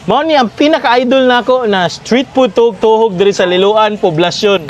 Mao ni ang pinaka-idol nako na street food tuhog-tuhog diri sa Liloan, Poblacion.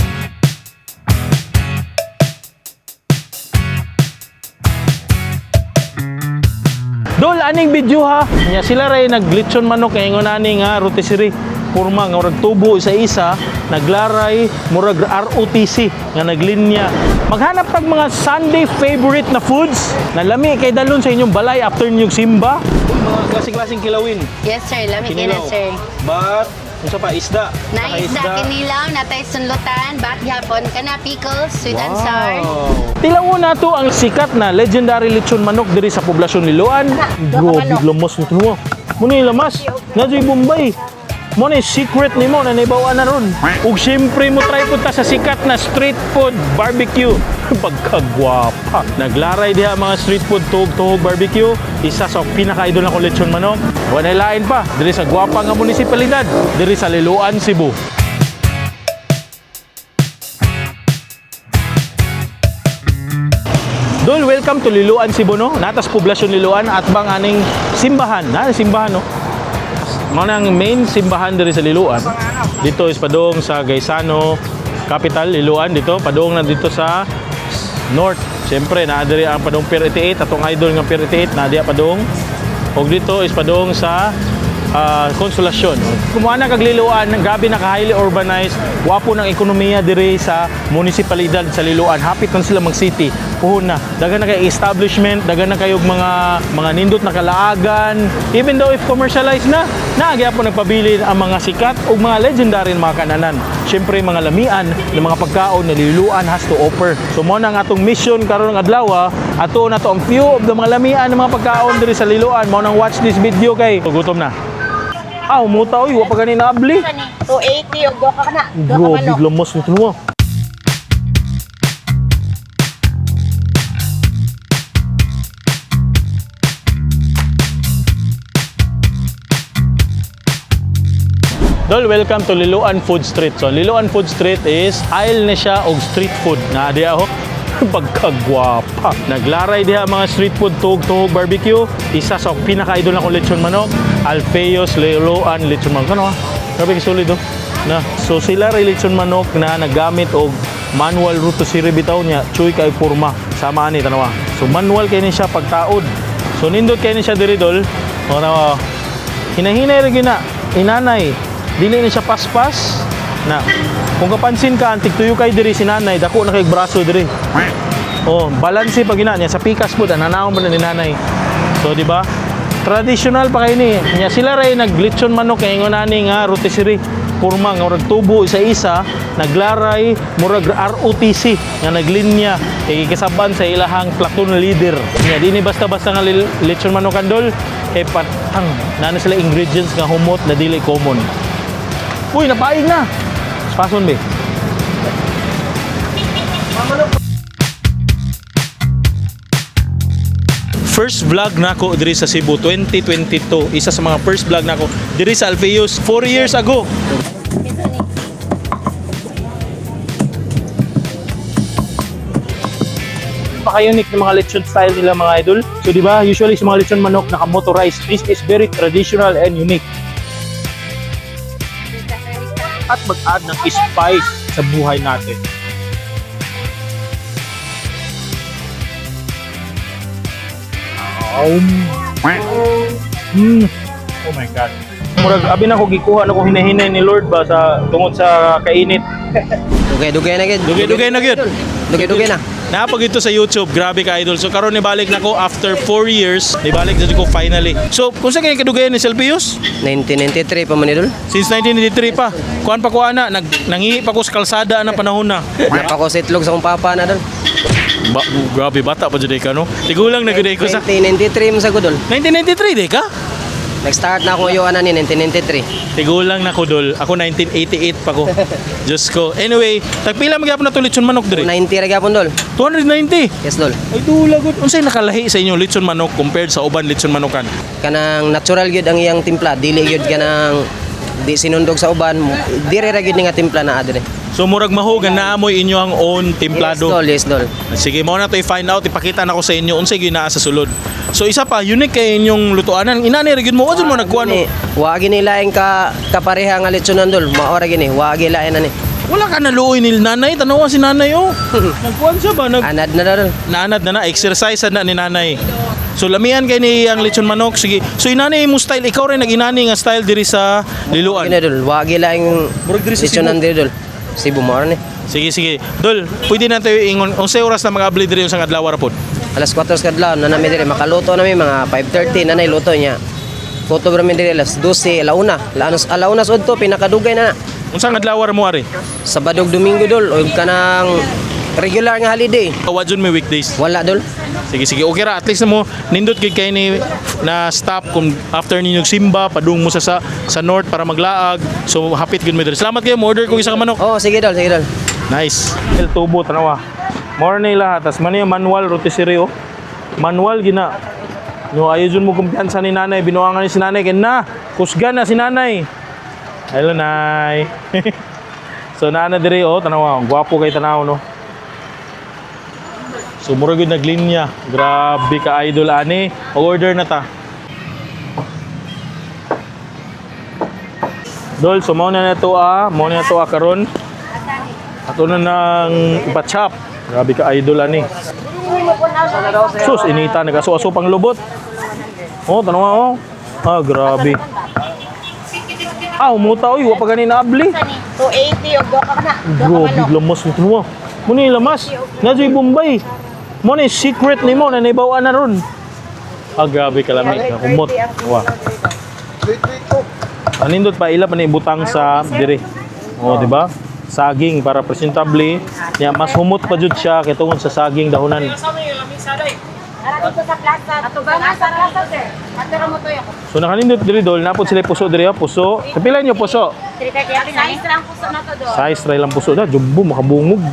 Dol, aning video ha. Nya sila ray naglitson manok kay ingon ani nga rotisserie. Porma nga murag tubo isa-isa, naglaray murag ROTC nga naglinya. Maghanap tag mga Sunday favorite na foods na lami kay dalon sa inyong balay after ninyong simba. Uy, mga klase-klaseng kilawin. Yes, sir. Lami kina, Kinilaw. sir. But, unsa pa isda? Na isda, kinilaw, natay sunlutan, bat gyapon, kana pickles, sweet and sour. Tilawo na to ang sikat na legendary lechon manok diri sa poblasyon Liloan. Grabe lamas nito mo. Muna yung lamas. Nadyo'y Bombay. Mo na yung secret nimo na naibawa na ron. Ug syempre mo try punta sa sikat na street food barbecue. Pagkagwapa. Naglaray diha mga street food tuhog-tuhog barbecue. Isa sa pinaka-idol na lechon manok. Walay lain pa diri sa gwapa nga munisipalidad, diri sa Liloan, Cebu. Dol, welcome to Liloan, Cebu, no? Natas poblasyon Liloan at bang aning simbahan. Na simbahan, no? Mao na ang main simbahan diri sa Liloan. Dito is padung sa Gaisano Capital, Liloan dito, padung na dito sa North. Siyempre, naa diri ang padung Pier 88, atong idol nga Pier 88, naa diha padung. Og dito is padung sa Consolacion. Kumuha na kag Liloan, grabe na ka highly urbanized, wapo ng ekonomiya diri sa munisipalidad sa Liloan. Hapit man sila mag-city. Puhon na. Daghan na kay establishment, daghan na kayog mga nindot na kalaagan. Even though if commercialized na, naa gyapon nagpabili ang mga sikat ug mga legendary na mga kananan. Siyempre mga lamian ng mga pagkaon na Liloan has to offer. So mo na ang atong mission karon ng adlaw, ato na to ang few of the mga lamian ng mga pagkaon diri sa Liloan. Mao nang watch this video kay gutom na. Ah, umuta oy, wa pa gani naabli. 280 og duha ka na. Duha ka Grabe manok. lamas nito mo. Dol, welcome to Liloan Food Street. So, Liloan Food Street is aisle na siya og street food. Na diha ho. Pagkagwapa. Naglaray diha mga street food, tuhog-tuhog barbecue. Isa sa pinaka-idol na lechon manok, Alfeos Liloan Lechon Manok. Ano ah? Grabe ka solid oh. Na. So sila ray lechon manok na nagamit og manual rotisserie bitaw niya, chuy kay porma. Sama ani tanawa. So manual kay ni siya pagtaod. So nindot kay ni siya diri dol. O tanawa. Hinahinay ra gyud na inanay. Dili ni siya paspas na. Kung kapansin ka, antik tuyo kay diri si nanay, dako na kay braso diri. Oh, balanse pag ina niya sa pikas po, ananaw mo na ni nanay. So, di ba? Traditional pa kay ni. Nya sila ray naglitson manok kay ingon ani nga rotisserie. Porma nga murag tubo isa-isa, naglaray murag ROTC nga naglinya kay gikasaban sa ilahang platoon leader. Nya di ni basta-basta nga lechon manok kandol kay patang naa na sila ingredients nga humot na dili common. Uy, napaig na. Spason be. First vlog nako diri sa Cebu 2022. Isa sa mga first vlog nako diri sa Alpheus 4 years ago. Napaka-unique ng mga lechon style nila mga idol. So di ba, usually sa mga lechon manok naka-motorized. This is very traditional and unique. At mag-add ng spice sa buhay natin. Oh my God. Murag abi na ko gikuha na ko hinahinay ni Lord ba sa tungod sa kainit. Dugay-dugay na gid. Dugay-dugay na gyud. Dugay-dugay na. Napag ito sa YouTube, grabe ka idol. So karon nibalik na ko after 4 years, nibalik na ko finally. So kung sa kay kadugayan ni Selpius? 1993 pa man idol. Since 1983 pa. Kuan pa ko ana, nangihi pa ko sa kalsada na panahon na. Napako sa itlog sa akong papa na dol. Ba, grabe bata pa jud ka no. Tigulang na gud ko sa 1993 mo sa gudol. 1993 di ka? Nag-start na akong uyuan ni 1993. Tigulang na ko dol. Ako 1988 pa ko. Diyos ko. Anyway, tagpila magyapon na to lechon manok diri? 90 ra gyapon dol. 290. Yes dol. Ay dula gud. Unsay nakalahi sa inyo lechon manok compared sa uban lechon manokan? Kanang natural gyud ang iyang timpla, dili gyud kanang Di sinundog sa uban, dire ra gyud ni nga timpla na adre. So murag mahugan na amoy inyo ang own timplado. Yes, dol, yes, dol. Sige, mo na to i-find out, ipakita na ko sa inyo unsay gyud naa sa sulod. So isa pa, unique kay inyong lutuanan. Inani ra gyud mo, wa jud mo nagkuan. Gini, wa gini laing ka kapareha nga lechonan, dol. Mao ra gini, wa gi lain ani. Wala ka naluoy ni nanay, tanawa si nanay oh. Nagkuan siya ba? Anad na dol. Naanad na na, exercise na ni nanay. So lamian kay ni ang lechon manok. Sige. So inani mo style, ikaw rin nag-inani nga style diri sa Liloan. Gini dol, wa gi laing Murag diri sa lechonan diri, dol. Cebu mo ni. Sige, sige. Dol, pwede na tayo ingon unsay oras na mag-abli diri sa adlaw ra pod? Alas 4 sa kadlaw na nami diri makaluto nami mga 5:30 na nay luto niya. Kutob ra mi diri alas 12, alauna. Alauna, alauna sa udto pinakadugay na na. Unsang adlaw ra mo ari? Sabado ug Domingo, dol, og kanang regular nga holiday. Wa jud may weekdays. Wala, dol. Sige, sige. Okay ra, at least na mo nindot gid kay ni na stop kung after ninyo simba padung mo sa north para maglaag. So hapit gud mo diri. Salamat kayo mo order ko isa ka manok. Oh, sige dol, sige dol. Nice. El tubo tanawa. More na lahat. Tas man yung manual rotisserie oh. Manual gina. No ayo jud mo kumpiyansa ni nanay, binuangan ni si nanay kay na. Kusgan na si nanay. Hello nay. So naa na diri oh, tanawa. Gwapo kay tanaw no. So mura gyud naglinya. Grabe ka idol ani. Order na ta. Dol, so mao na to ah, mao na to ah karon. Ato na nang ipachop. Grabe ka idol ani. Sus, inita nagaso-aso pang lubot. Oh, tanawa oh. Ah, grabe. Ah, umuta oy, wa pa gani naabli. 280 og duha ka na. Duha ka Grabe manok. lamas mo tanawa. Mo ni lamas. Nadyo'y Bombay. Mo ni secret nimo na naibaw na ron. Ah, grabe kalami. Nakumot. Wa. Anindot pa ila pa ni ibutang sa dire. Oh, di ba? Saging para presentable. Nya mas humot pa jud siya kay tungod sa saging dahunan. Ara dito sa plaza. Ato ba nga sa plaza, sir? Ato ra mo to ako. So nakanindot diri dol, napod sila puso diri ah, puso. Kapila niyo puso? 330 size lang puso na to do. Size try lang puso da, jumbo makabungog.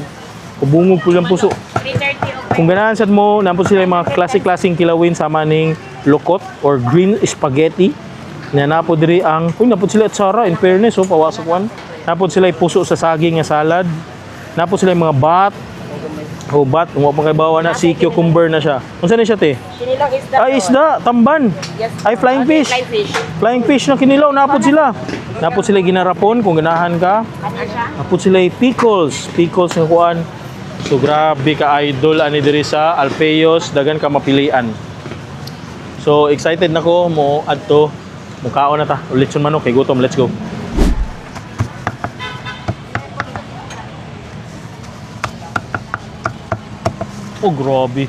Kabungog po lang puso. 330 og Kung ganahan sad mo, napod sila yung mga klase-klaseng kilawin sama ning lokot or green spaghetti. Na napod diri ang, uy, napod sila atsara, in fairness, oh, pawasak one. Napod sila yung puso sa saging nga salad. Napod sila yung mga bat. Oh, bat, kung wa pa kay bawa na, si cucumber na siya. Unsa ni siya, te? Kinilang isda. Ay, isda, tamban. Yes. Ay, flying fish. Flying fish. Flying fish na kinilaw, napod sila. Napod sila ginarapon kung ganahan ka. Ano siya? Napod sila yung pickles, pickles nga kuan. So grabe ka idol ani diri sa Alpeos, dagan ka mapilian. So excited na ko mo adto. Mukaon na ta. Ulit manok kay gutom, let's go. Oh grabe.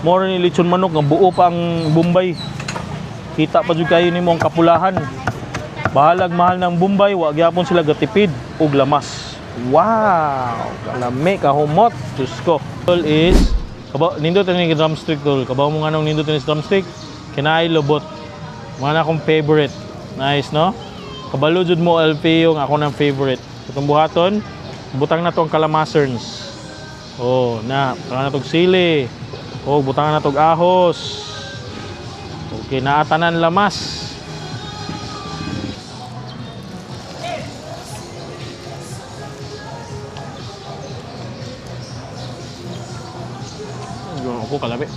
More ni lechon manok nga buo pa ang Bombay. Kita pa jud kayo nimo ang kapulahan. Bahalag mahal ng Bombay, wa gyapon sila gatipid og lamas. Wow, kalami kahumot. Diyos ko. Tol is kaba nindot ini drumstick tol. Kabaw mo nga nung nindot ini drumstick. Kinay lobot. Mga na akong favorite. Nice no? Kabalo jud mo LP yung ako ng favorite. Itong buhaton, butang na to ang kalamaserns. Oh, na, butangan na tog sili. Oh, butangan na tog ahos. Okay, naatanan lamas. Yung ako kalabi.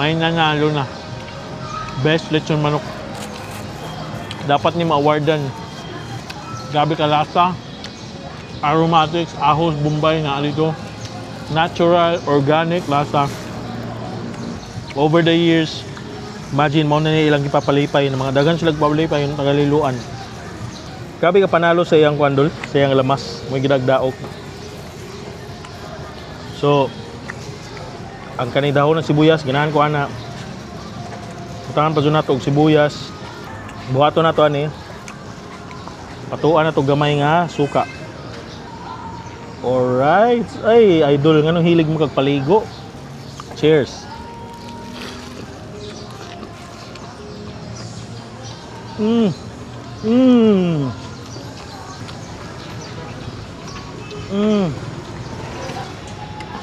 May nanalo na. Best lechon manok. Dapat ni ma-awardan. Grabe kalasa. Aromatics, ahos, Bombay na alito. Natural, organic lasa. Over the years, imagine mo na niya ilang ipapalipay ng mga dagan sila papalipay yung tagaliluan. Grabe ka panalo sa iyang kwandol, sa iyang lamas, may gidagdaok. So, ang kanay dahon ng sibuyas, ganahan ko ana. Butangan pa dyan nato og sibuyas. Buhaton nato ani. Patuan na to gamay nga suka. Alright. Ay, idol, nganong hilig mo kag paligo? Cheers.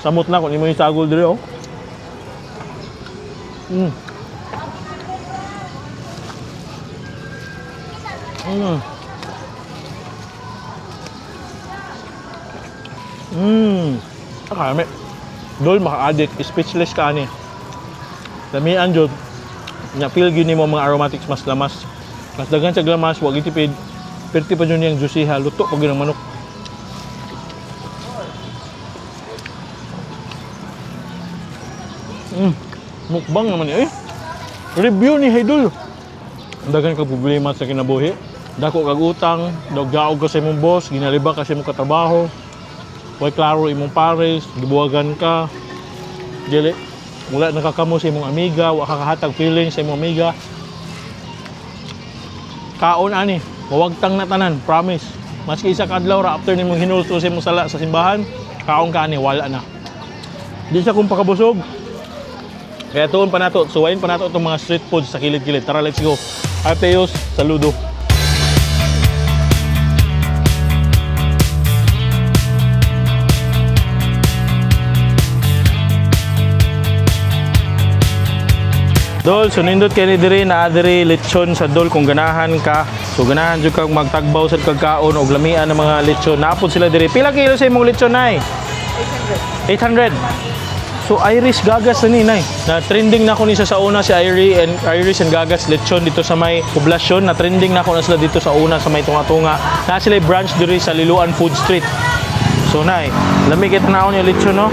Samot na kung imo isagol diri oh. Akame. Dol maka-addict, speechless ka ani. Lamian jud. Nya feel gyud nimo mga aromatics mas lamas. Mas daghan sa lamas, wag itipid. Perti pa jud niyang juicy ha, luto pag yun ang manok. Mukbang naman eh. Review ni Haydul. Ang daghan ka problema sa kinabuhi. Dako kag utang, dagdaog ka sa imong boss, ginaliba ka sa imong katrabaho. Way klaro imong pares, gibuwagan ka. Dili wala nakakamo sa imong amiga, wa ka kahatag feelings sa imong amiga. Kaon ani, mawagtang na tanan, promise. Maski isa ka adlaw ra after nimong hinulto sa imong sala sa simbahan, kaon ka ani wala na. Di siya kung pakabusog. Kaya tuon pa nato, suwayin pa nato itong mga street food sa kilid-kilid. Tara, let's go. Arteos, saludo. Dol, so nindot kay ni diri na diri lechon sa dol kung ganahan ka. So ganahan jud kag magtagbaw sa kagkaon og lamian ng mga lechon. Napod sila diri. Pila kilo sa imong lechon nay? 800. 800. So Irish Gagas na ni nay. Na trending na ko ni siya sa una si Irie and Irish and Gagas lechon dito sa may poblasyon. Na trending na ko na sila dito sa una sa may tunga-tunga. Na sila branch diri sa Liloan Food Street. So nay, lami kay tan-awon yung lechon no.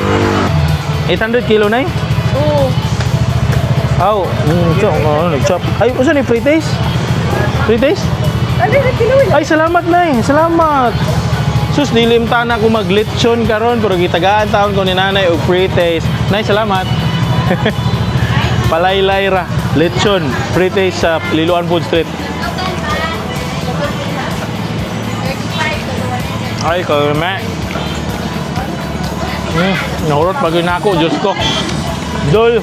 800 kilo nay? Oo. Aw, chok, oh, nag-chop. Ay, unsa ni free taste? Free taste? Ano na kilo? Ay, salamat nay. Salamat. Sus, dilim ta na kung maglechon karon pero gitagaan taon ko ni nanay og free taste. Nay, salamat. Palaylay ra. Lechon, free taste sa Liloan Food Street. Ay, kalme. Nahurot pag yun ako, Diyos ko. Dol,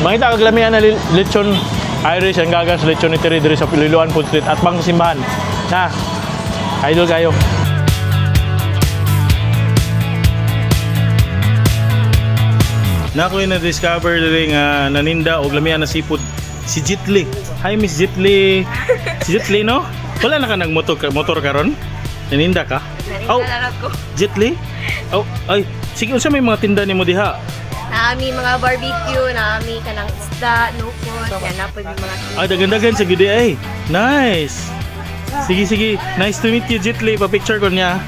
mangita kag lamian na lechon Irish ang gagas lechon ni Terry diri sa Liloan Food Street at pang simbahan. Na, idol kayo. Na ko na discover diri nga naninda og lamian na seafood si Jitli. Hi Miss Jitli. Si Jitli no? Wala na ka nagmotor motor karon? Naninda ka? Oh, Jitli? Oh, ay, sige unsa may mga tinda nimo diha? Naami mga barbecue, naami kanang isda, nukot, yan na po yung mga Ay, dagan-dagan sa gudi ay. Nice. Sige, sige. Nice to meet you, Jitli. Pa-picture ko niya.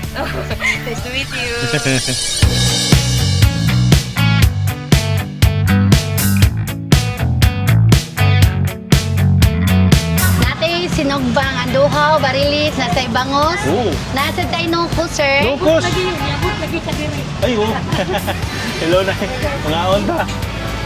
Nice to meet you. Natay sinugbang anduhaw, barilis, nasa bangos. Oh. Nasa tayo nuko, sir. Locos! Ay, oh. Hello na. Mga on ta.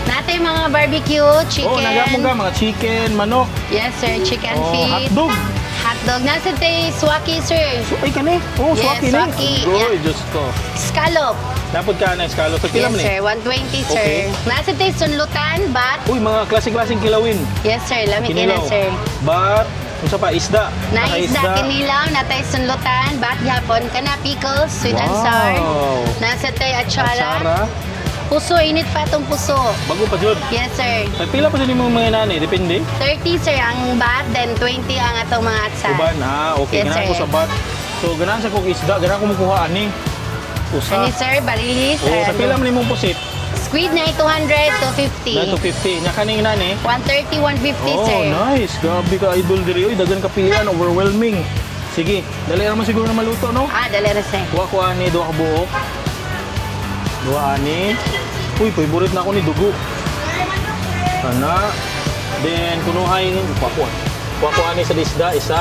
Natay mga barbecue, chicken. Oh, nagapon ka. Mga chicken, manok. Yes, sir. Chicken Oh, feet. hotdog. Hotdog. Nasa tayo swaki, sir. So, ay, kani. Oh, Yes, swaki ni. swaki. Uy, Yeah. Diyos ko. Scallop. Napod ka na, scallop. So, Yes, pila man sir. eh. 120, sir. Okay. Nasa tayo sunlutan, bat. Uy, mga klase-klaseng kilawin. Yes, sir. Lami kina, Kinilaw. sir. Bat. Unsa pa, isda. Na isda, Nakaisda. kinilaw, natay sunlutan, bat yapon, kana pickles, sweet and sour. Wow. Nasa tayo atsara. Atsara. Puso, init pa itong puso. Bago pa jud. Yes, sir. Sa pila pa jud nimo mga nani, depende. 30, sir, ang bat, then 20 ang atong mga atsara. Uban, ah, okay. Yes, Ganahan ko sir. sa bat. So, ganahan sa kog isda, ganahan ko mukuha ani. Usa. Ani, sir, barilis. Oh, sa pila man imong pusit? Squid na 200, 250. Na 250. Nya kaning nani? 130, 150, Oh, sir. nice. Grabe ka idol diri. Oy, daghan ka pilian, overwhelming. Sige, dali ra man siguro na maluto, no? Ah, dali ra, sir. Kuha ko ani duha ka buok. Duha ani. Uy, favorite na ako ni dugo. Ana. Then kunuhay kuha ko. Kuha ko ani sa isda isa.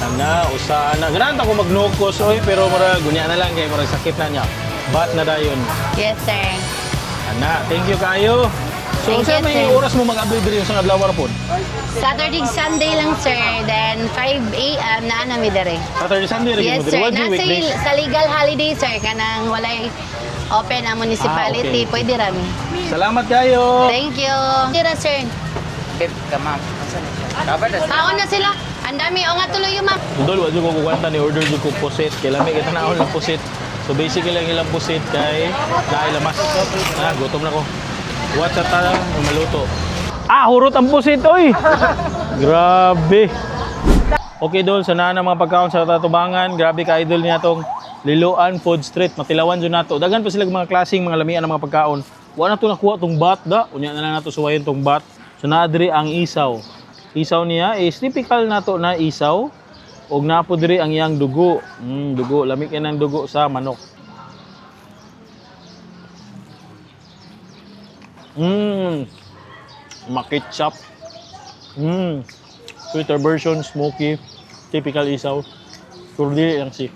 Ana, usa ana. Ganahan ta ko magnukos oy, pero mura gunya na lang kay murag sakit na niya. Bat na dayon. Yes, sir. Ana, thank you kayo. So, Thank unsa you, may sir. oras mo mag-abli diri sa adlaw ra pod? Saturday, Sunday lang, sir. Then, 5 a.m. na nami dere. Saturday, Sunday ra Yes, gyud mo diri. sir. Why do Nasa weekdays? sa legal holiday, sir. Kanang walay open ang municipality. Ah, okay. Pwede rami. Salamat kayo. Thank you. Tira, sir. Babe, ka ma'am. Asa na siya? Kaon na sila. Ang dami. O nga tuloy yung ma'am. Dol, wa jud ko kukwenta ni order jud ko pusit. Kay lami kita naon lang pusit. So basically lang ilang pusit kay naay lamas. Ah, gutom na ko. What sa ta maluto. Ah, hurot ang pusit oy. Grabe. Okay dol, sa na mga pagkaon sa tatubangan, grabe ka idol niya tong Liloan Food Street. Matilawan jud nato. Daghan pa sila mga klaseng mga lamian ng mga pagkaon. Wa na to nakuha tong bat da. Unya na lang nato suwayon tong bat. So naa diri ang isaw. Isaw niya is typical nato na isaw. Og naa po diri ang iyang dugo. Dugo, lami kay ng dugo sa manok. Maketchup. Sweeter version, smoky, typical isaw. Pero dili lang si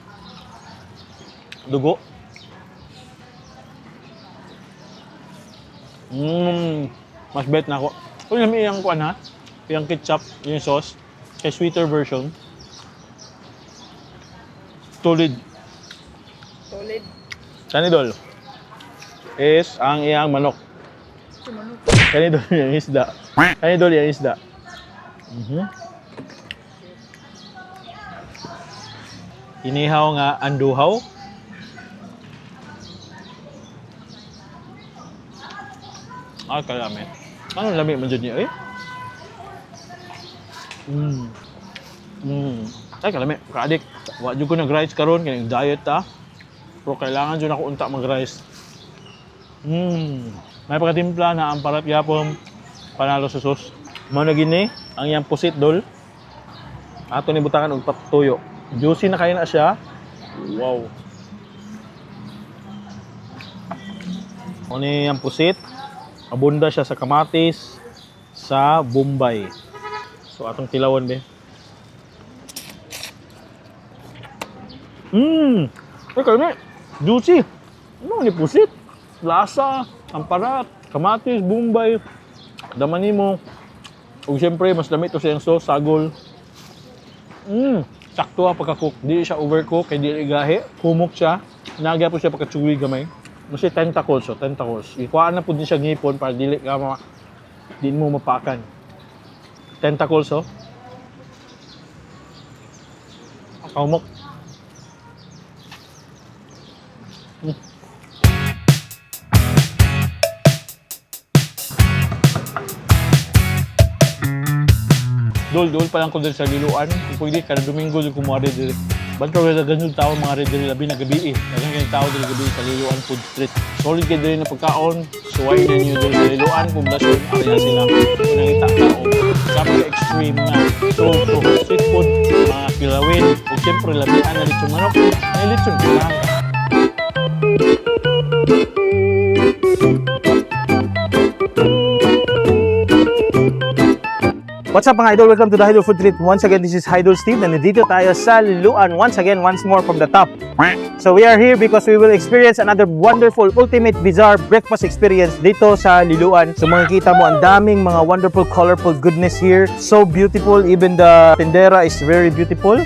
dugo. Mas bet na ako. Uy, lami iyang kuan ha. Iyang ketchup, yung sauce. Kay sweeter version. Solid. Solid. Kanidol is ang iyang manok. Kanidol yung isda. Kanidol yung isda. Inihaw nga anduhaw. Ah, kalami. Ano lami man jud niya eh? Ay, kalami. Kaadik. Wa jud ko nag-rice karon kay diet ta. Pero kailangan jud ako unta mag-rice. May pagkatimpla na ang parat gyapon panalo sa sauce. Mao na gini ang iyang pusit dol. Ato ni butangan og patuyo. Juicy na kayo na siya. Wow. Ano ang pusit? Abunda siya sa kamatis, sa Bombay. So atong tilawan be. Ay, kalmi. Juicy. Ano ni pusit? Lasa, amparat, kamatis, Bombay. Daman nimo. Ug siyempre, mas lami to siyang sauce, sagol. Sakto ang pagka-cook. Di siya overcook, kay di gahi. Humok siya. Nagya po siya pagka-chewy gamay. Kasi tentacles, so tentacles. Ikuhaan na po din siya ngipon para dili ka ma di mo mapakan. Tentacles, oh. Kahumok. Dol, dol pa lang ko dun sa Liloan. Kung pwede, kada Domingo dun kumuha diri. Bantro wala ganun tao mga diri labi na gabi eh. Daghang kayong tao diri gabi sa Liloan Food Street. Solid kay diri na pagkaon. Suway na niyo diri sa Liloan Poblasyon. Ari na sila. Nangita ka og grabe ka extreme na so, so street food, mga kilawin. Ug siyempre labian na lechon manok. Ay lechon kailangan ka. What's up, mga idol? Welcome to the Idol Food Trip. Once again, this is Idol Steve. Nandito tayo sa Liloan. Once again, once more from the top. So we are here because we will experience another wonderful, ultimate bizarre breakfast experience dito sa Liloan. So makikita mo ang daming mga wonderful, colorful goodness here. So beautiful. Even the tendera is very beautiful.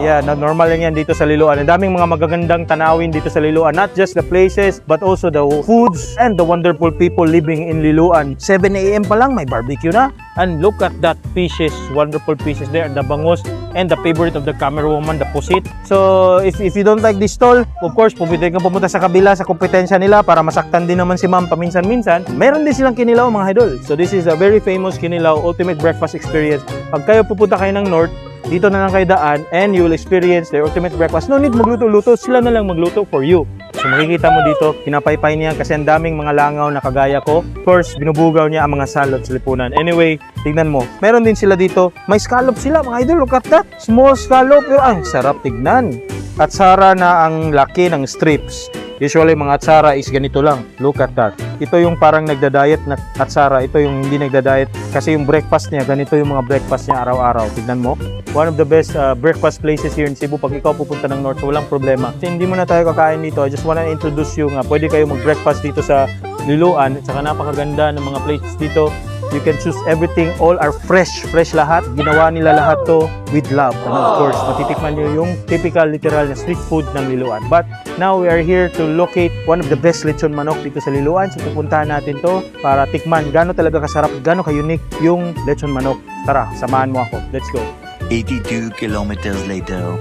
Yeah, na normal lang yan dito sa Liloan. Ang daming mga magagandang tanawin dito sa Liloan. Not just the places, but also the foods and the wonderful people living in Liloan. 7 a.m. pa lang, may barbecue na. And look at that fishes, wonderful fishes there, the bangus and the favorite of the camera woman, the pusit. So, if you don't like this stall, of course, pwede kang pumunta sa kabila sa kompetensya nila para masaktan din naman si ma'am paminsan-minsan. Meron din silang kinilaw, mga idol. So, this is a very famous kinilaw ultimate breakfast experience. Pag kayo pupunta kayo ng North, dito na lang kayo daan and you will experience their ultimate breakfast. No need magluto-luto, sila na lang magluto for you. So makikita mo dito, pinapaypay niya kasi ang daming mga langaw na kagaya ko. Of course, binubugaw niya ang mga salad sa lipunan. Anyway, tignan mo. Meron din sila dito. May scallop sila, mga idol. Look at that. Small scallop. Pero ang sarap tignan. Atsara na ang laki ng strips. Usually, mga atsara is ganito lang. Look at that. Ito yung parang nagda-diet na atsara. Ito yung hindi nagda-diet. Kasi yung breakfast niya, ganito yung mga breakfast niya araw-araw. Tignan mo. One of the best breakfast places here in Cebu. Pag ikaw pupunta ng North, so walang problema. Kasi hindi muna tayo kakain dito. I just wanna introduce you nga. Pwede kayo mag-breakfast dito sa Liloan. At saka napakaganda ng mga places dito. You can choose everything. All are fresh. Fresh lahat. Ginawa nila lahat to with love. And of course, matitikman nyo yung typical literal na street food ng Liloan. But now we are here to locate one of the best lechon manok dito sa Liloan. So pupuntahan natin to para tikman gaano talaga kasarap, gaano ka-unique yung lechon manok. Tara, samahan mo ako. Let's go. 82 kilometers later.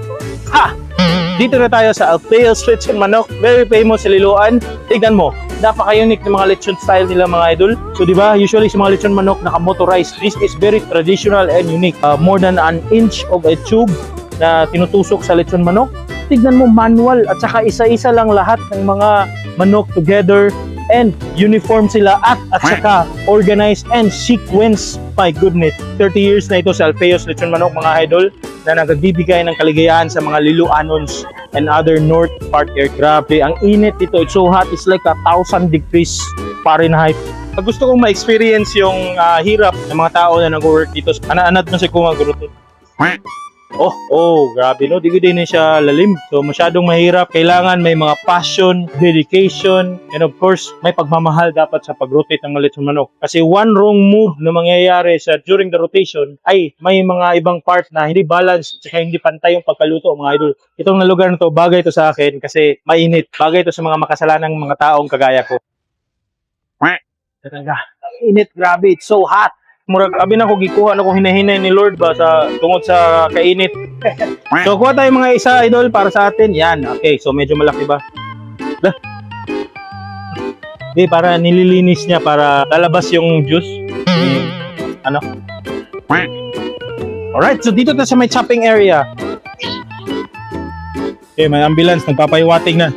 Ha! Dito na tayo sa Alfeo's Lechon Manok. Very famous sa Liloan. Tignan mo, napaka-unique ng mga lechon style nila, mga idol. So di ba, usually sa mga lechon manok naka-motorized. This is very traditional and unique. More than an inch of a tube na tinutusok sa lechon manok. Tignan mo, manual at saka isa-isa lang lahat ng mga manok together and uniform sila at saka organized and sequence. My goodness, 30 years na ito sa Alfeo's Lechon Manok, mga idol, na nagbibigay ng kaligayahan sa mga Liloanons and other north part area. Grabe, ang init dito. It's so hot. It's like 1,000 degrees Fahrenheit. Gusto kong ma-experience yung hirap ng mga tao na nag-work dito. Ana-anat mo si Kuma Gurutin. Oh, grabe no. Di ko din siya lalim. So masyadong mahirap. Kailangan may mga passion, dedication, and of course, may pagmamahal dapat sa pag-rotate ng lechon manok. Kasi one wrong move na mangyayari sa during the rotation ay may mga ibang part na hindi balance at hindi pantay yung pagkaluto, mga idol. Itong na lugar na to, bagay ito sa akin kasi mainit. Bagay ito sa mga makasalanang mga taong kagaya ko. Talaga. Ang init, grabe. It's so hot. Murag abi na ko gikuha na ko hinahinay ni Lord ba sa tungod sa kainit. So kuha tayo mga isa, idol, para sa atin. Yan. Okay, so medyo malaki ba? Lah. Di para nililinis niya para lalabas yung juice. Ano? Alright, so dito tayo sa may chopping area. Okay, may ambulance nagpapahiwatig na.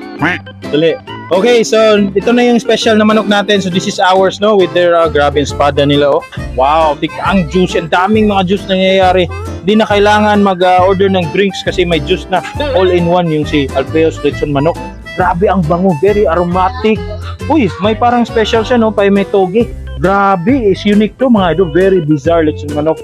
Dali. Okay, so ito na yung special na manok natin. So this is ours, no? With their grabe yung espada nila, oh. Wow, tik ang juice. Ang daming mga juice na nangyayari. Hindi na kailangan mag-order ng drinks kasi may juice na. All in one yung si Alfeo's Lechon Manok. Grabe ang bango, very aromatic. Uy, may parang special siya, no? Pa may toge. Grabe, is unique to, mga idol. Very bizarre lechon manok.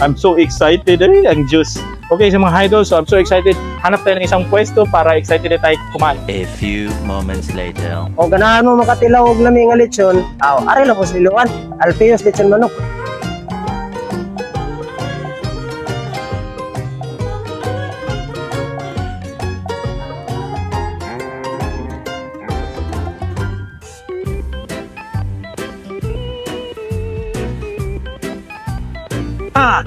I'm so excited. Eh, ang juice. Okay, sa mga idol, so I'm so excited. Hanap tayo ng isang pwesto para excited na tayo kumain. A few moments later. O ganahan mo makatilaw og lami nga lechon, aw, ari lang po sa Liloan. Alfeo's Lechon Manok. Ah!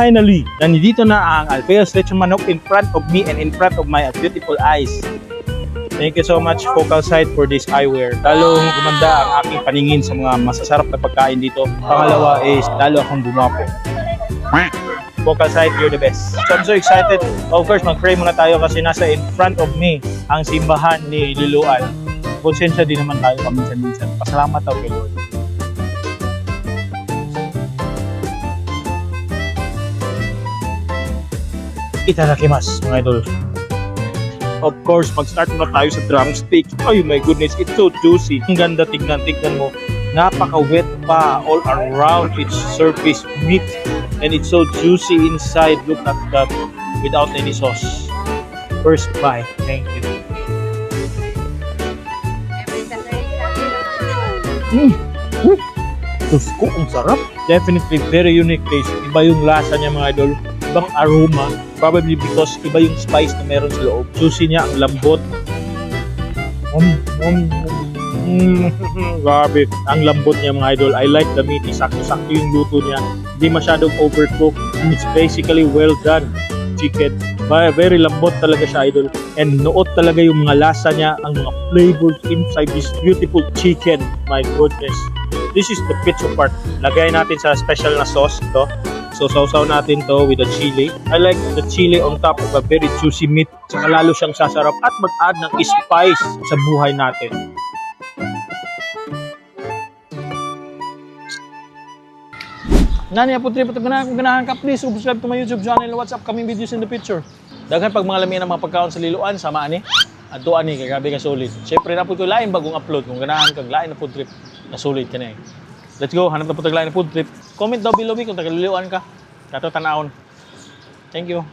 Finally, nandito na ang Alfeo's Lechon Manok in front of me and in front of my beautiful eyes. Thank you so much, Focal Site, for this eyewear. Lalong gumanda ang aking paningin sa mga masasarap na pagkain dito. Pangalawa is, lalo akong gumapo. Focal Site, you're the best. So I'm so excited. Of course, mag-pray muna tayo kasi nasa in front of me ang simbahan ni Liloan. Konsensya din naman tayo paminsan-minsan. Pasalamat tayo kay Lord. Itadakimasu, mga idol. Of course, mag-start muna tayo sa drumstick. Ay, my goodness, it's so juicy. Ang ganda tignan, tignan mo. Napaka-wet pa all around its surface meat. And it's so juicy inside. Look at that. Without any sauce. First bite. Thank you. Diyos ko, ang sarap. Definitely very unique taste. Iba yung lasa niya, mga idol. Ibang aroma. Probably because iba yung spice na meron sa loob. Juicy niya, ang lambot. Grabe. Ang lambot niya, mga idol. I like the meat. Sakto-sakto yung luto niya. Hindi masyadong overcooked. It's basically well done chicken. Very lambot talaga siya, idol. And nuot talaga yung mga lasa niya, ang mga flavors inside this beautiful chicken. My goodness. This is the pizza part. Lagay natin sa special na sauce to. So, sausaw natin to with the chili. I like the chili on top of a very juicy meat. Saka lalo siyang sasarap at mag-add ng spice sa buhay natin. Nani, po trip, ganahan, kung ganahan ka, please subscribe to my YouTube channel. What's up? Coming videos in the future. Daghan pag mga lamian ng mga pagkaon sa Liloan, sama ani. Adto ani, kay grabe ka solid. Siyempre, na po ko lain bagong upload. Kung ganahan kag lain na food trip, na solid ka na eh. Let's go, hanap na po tag lain na food trip. Comment down below me kung taga Liloan ka. Kato tanawon. Thank you.